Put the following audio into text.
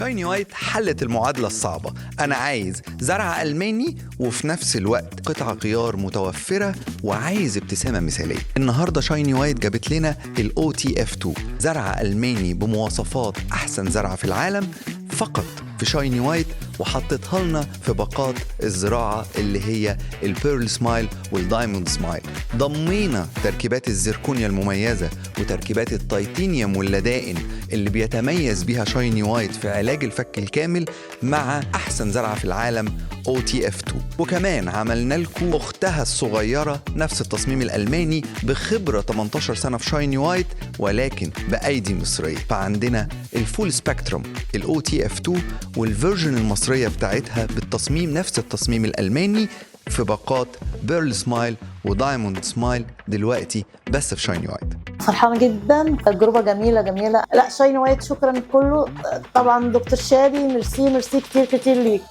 Shiny White حلت المعادلة الصعبة. أنا عايز زرع ألماني وفي نفس الوقت قطع غيار متوفرة، وعايز ابتسامة مثالية. النهاردة Shiny White جابت لنا ال OTF 2، زرع ألماني بمواصفات أحسن زرعة في العالم فقط في Shiny White، وحطتها لنا في باقات الزراعة اللي هي ال Pearl Smile وال Diamond Smile. ضمينا تركيبات الزركونيا المميزة وتركيبات التيتانيوم واللدائن اللي بيتميز بيها Shiny White في علاج الفك الكامل مع أحسن زرعة في العالم OTF 2. وكمان عملنا لكم أختها الصغيرة، نفس التصميم الألماني بخبرة 18 سنة في Shiny White ولكن بأيدي مصرية. فعندنا ال full spectrum ال OTF 2 وال version المصرية بتاعتها بالتصميم نفس التصميم الألماني في باقات Pearl Smile و Diamond Smile دلوقتي بس في Shiny White. فرحانة جدا، تجربة جميلة جميلة. لا، Shiny White شكرا كله. طبعا دكتور شادي، ميرسي ميرسي كتير كتير ليك.